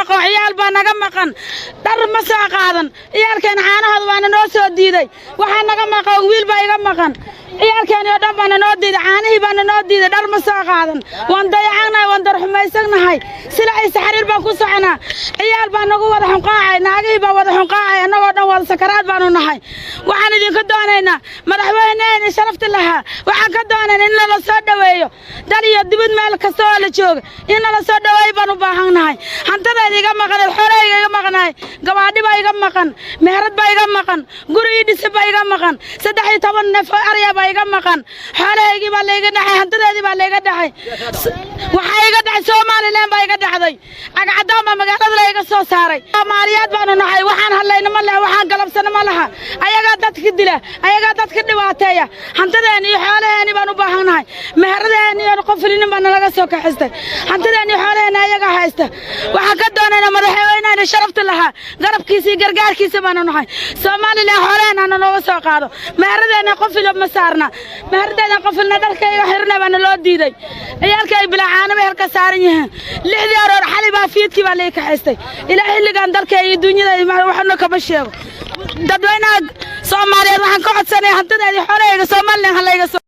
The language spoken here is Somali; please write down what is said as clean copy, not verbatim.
maqan, ciyaal baa naga maqan. Dhar ma soo qaadan. Ciyaalkeena caanahooda waana noo soo diiday. Waxaa naga maqan, wiil baa iga maqan. Ciyaalkeeni oo dhan baana noo diiday, caanihii baana noo diiday. Dhar ma soo qaadan. Waan dayacanahay, waan darxumaysannahay. Sila ay saxariir baan ku soconaa. Ciyaal baa nagu wada xunqaacay, naagihii baa wada xunqaacay, annagoo dhan wada sakaraad baanu nahay. Waxaan idinka doonaynaa madaxweyneheeni sharafta lahaa, waxaan ka doonaynaa in nala soo dhoweeyo. Dal iyo dibad, meel kasta oo la jooga, in nala soo dhoweeyo baan u baahannahay. Hantadayda iga maqaneed, xoolahayga iga maqnaay, gabaadhi baa iga maqan, meherad baa iga maqan, guri ii dhisi baa iga maqan, 13 neef oo arya baa iga maqan. Xoolahaygii baa layga dhacay, hantideedii baa layga dhacay. Waxaa iga dhacay Somaliland baa iga dhacday. Cagcadaan baa magaalada layga soo saaray. Soomaaliyeed baanu nahay. Waxaan hadlayna ma leha, waxaan galabsana ma laha. Ayagaa dadka dila, ayagaa dadka dhibaateeya. Hantideeni iyo xoolaheeni baan u baahannahay. Meheradeeni iyo qoflinin baa nalaga soo kaxistay. Hantideeni iyo xoolaheeni ayagaa haysta. Waxaan ka doonaynaa madaxweynehena sharafta lahaa, garabkiisa iyo gargaarkiisa baanu nahay. Somaliland xoolaheena hana nooga soo qaado. Meheradeena qofilo ma saarna, meheradeena qofilna. Dharkayga xirna baana loo diiday. Ciyaalka ay bilaacaana bay halka saaran yihiin. 6dii aroor xali baa fiidkii baa laga kaxaystay. Ilaa xilligan dalka iyo dunyada waxna kama sheego. Dadweynaha Soomaaliyeed waxaan ka codsanaya hantideedii, xoolahayga Somaliland ha layga soo